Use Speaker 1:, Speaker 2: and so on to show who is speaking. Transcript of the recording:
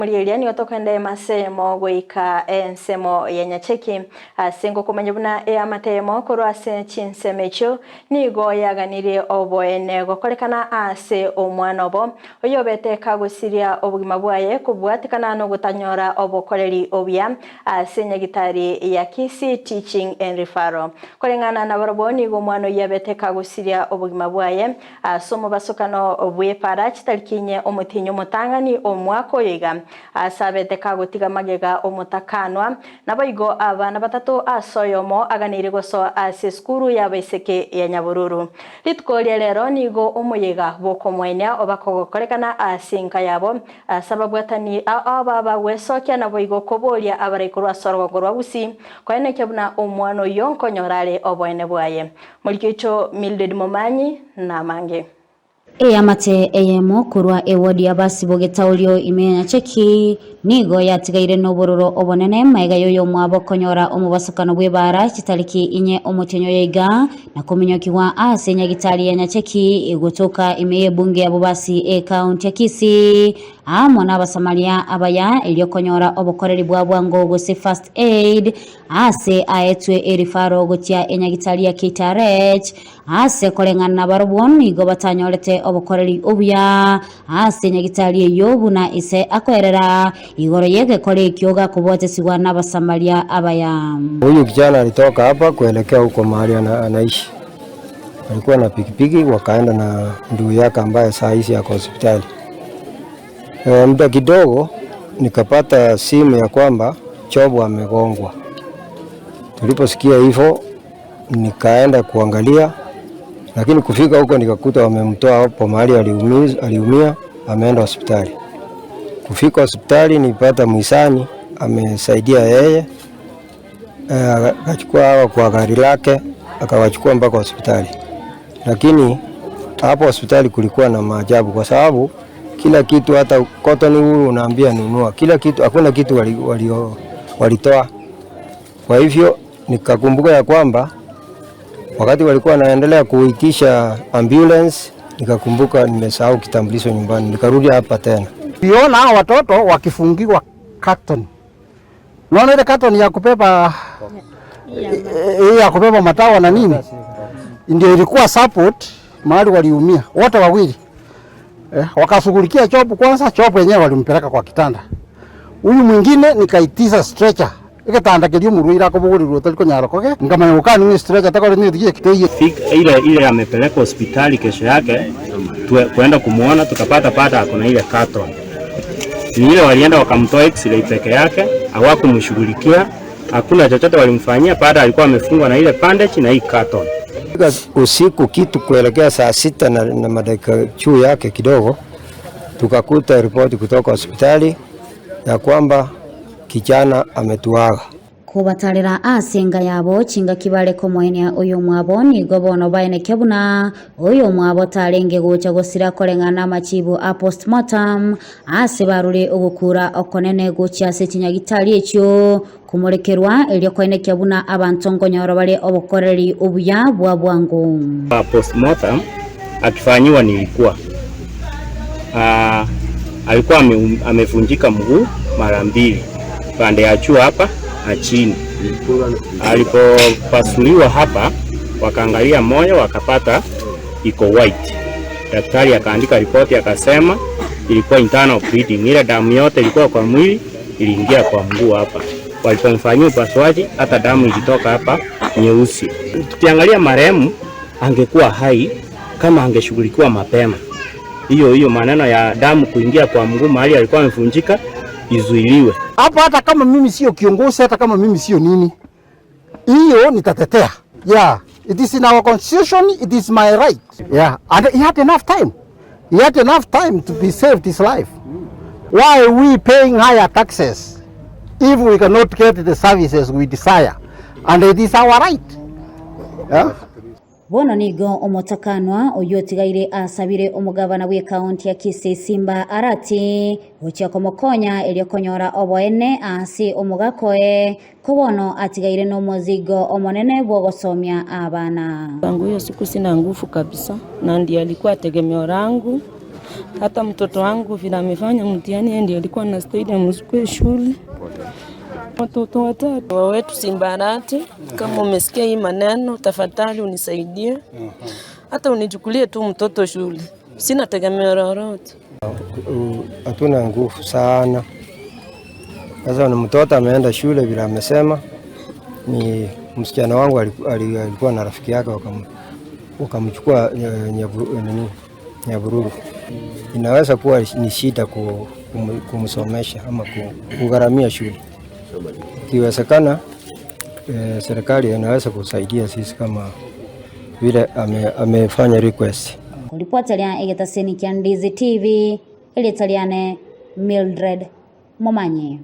Speaker 1: Morigereria nigo tokogenda emasemo goika ensemo ya Nyacheki ase ngokomanya buna eamate eyemo korwa ase chinsemo echio nigo yaganirie oboene gokorekana ase omwana obo oyobete kagosiria obogima bwaye kobwatekana nogotanyora obokoreri obuya ase nyagitari ya Kisii Teaching and Referral. Koreng'ana nabarobwo nigo omwana oyio abete kagosiria obogima bwaye Ase omobasokano bw'epaara chitariki inye omotienyi omotang'ani omwaka oyo iga, aase abete kagotiga magega omotakanwa, naboigo abana batato ase oyomo aganeirie gosoa ase esukuru y'abaiseke ya Nyabururu. Rituko ria rero nigo omoyega bw'okomoenia oba kogokorekana ase enka yabo, ase ababwatani aba bagwesokia naboigo koboria abarai korwa ase orogongo rwa Gusii, koenekia buna omwana oyio nkonyora are oboene bwaye. Morikeicho Mildred Momanyi namange.
Speaker 2: Eamate eyemo korwa ewodi ya Basibo Getaorio ime ya Nyacheki nigo yatigaire nobororo obonene magega yoyomwabo konyora omobasokano bw'ebaara chitariki inye omotienyi oyo iga na kominyokigwa ase nyagitari ya Nyacheki egotoka ime y'ebunge ya Bobasi ekaunti ya Kisii amo n'Abasamaria abaya erio konyora obokoreri bwa bwango gose first aid Aase aetwe erifaro gochia enyagitari ya KTRH, aase koreng'ana nabarobwo nigo batanyorete obokoreri obuya ase enyagitari eyio buna ise akoerera igoro y'egekora ekio gakobwatesigwa n'Abasamaria abaya.
Speaker 3: Huyu kijana alitoka hapa kuelekea huko mahali ana, anaishi. Alikuwa na pikipiki wakaenda na ndugu yake ambaye saa hizi ako hospitali. E, muda kidogo nikapata simu ya kwamba Chobo amegongwa. Tuliposikia hivyo nikaenda kuangalia, lakini kufika huko nikakuta wamemtoa hapo mahali aliumia, ameenda hospitali. Kufika hospitali nipata mwisani amesaidia yeye, akachukua hawa kwa gari lake akawachukua mpaka hospitali, lakini hapo hospitali kulikuwa na maajabu kwa sababu kila kitu, hata cotton wool unaambia nunua kila kitu, hakuna kitu walitoa wali, wali kwa hivyo nikakumbuka ya kwamba wakati walikuwa wanaendelea kuitisha ambulance, nikakumbuka nimesahau kitambulisho nyumbani, nikarudi hapa tena.
Speaker 4: Niona hao watoto wakifungiwa carton. Unaona ile carton ya kubeba ya kubeba matawa na nini, ndio ilikuwa support mahali waliumia wote wawili eh, wakashughulikia Chopu kwanza. Chopu yenyewe walimpeleka kwa kitanda, huyu mwingine nikaitisa stretcher egetanda keria omorwaire akobogoreirwe otari konyara koge nkamanya gokani ng'a estretcher takore neti teiyo.
Speaker 5: Ile ile amepelekwa hospitali kesho yake kwenda kumuona, tukapata pata ako na ile carton. Ni ile walienda wakamtoa x-ray peke yake, hawakumshughulikia, hakuna chochote walimfanyia. Baada alikuwa amefungwa na ile bandage na hii carton.
Speaker 3: Usiku kitu kuelekea saa sita na, na madakika juu yake kidogo, tukakuta ripoti kutoka hospitali ya kwamba kijana ametuaga.
Speaker 2: Kobatarera ase enga yabo chingaki bare komoenia oyomwabo, nigo bono baenekia buna oyomwabo tarenge gocha gosira koreng'ana namachibu a postmortem, ase barure ogokura okonene gochia ase chinyagitari echio komorekerwa, erio koenekia buna abanto nkonyora bare obokoreri obuya bwa bwango.
Speaker 5: Postmortem akifanyiwa nilikuwa alikuwa amevunjika mguu mara mbili pande ya juu hapa na chini. Alipopasuliwa hapa wakaangalia moyo wakapata iko white. Daktari akaandika ripoti akasema ilikuwa internal bleeding, ile damu yote ilikuwa kwa mwili iliingia kwa mguu hapa. Walipomfanyia upasuaji hata damu ilitoka hapa nyeusi. Tukiangalia marehemu angekuwa hai kama angeshughulikiwa mapema. Hiyo hiyo maneno ya damu kuingia kwa mguu mahali alikuwa amevunjika izuiliwe.
Speaker 4: Hapo hata kama mimi sio kiongozi, hata kama mimi sio nini, hiyo nitatetea. Yeah, it is in our constitution, it is my right. Yeah, and he had enough time. He had enough time to be saved his life. Why are we paying higher taxes if we cannot get the services we desire? And it is our right. Yeah?
Speaker 2: Bono nigo omotakanwa oyio otigaire asabire omogabana bw'ekaunti ya Kisii Simba Arati gochia komokonya erio konyora oboene ase omogaka oye, ko bono atigaire nomozigo omonene bw'ogosomia abana.
Speaker 6: Tangu hiyo siku sina nguvu kabisa, na ndiye alikuwa tegemeo langu. Hata mtoto wangu vile amefanya mtihani, yeye ndiye alikuwa anastahili amchukue shule. Watoto watatu wetu Simbarati, kama umesikia hii maneno, tafadhali unisaidie, hata unichukulie tu mtoto shule, sina tegemeo lolote.
Speaker 3: Hatuna nguvu sana. Sasa ni mtoto ameenda shule vile amesema, ni msichana wangu alikuwa na rafiki yake wakamchukua nini Nyabururu. Inaweza kuwa ni shida kumsomesha ama kugharamia shule. Ikiwezekana serikali inaweza kusaidia sisi kama vile amefanya request.
Speaker 2: Koripota egetaseni kia Ndizi TV, erieta riane Mildred Momanyi.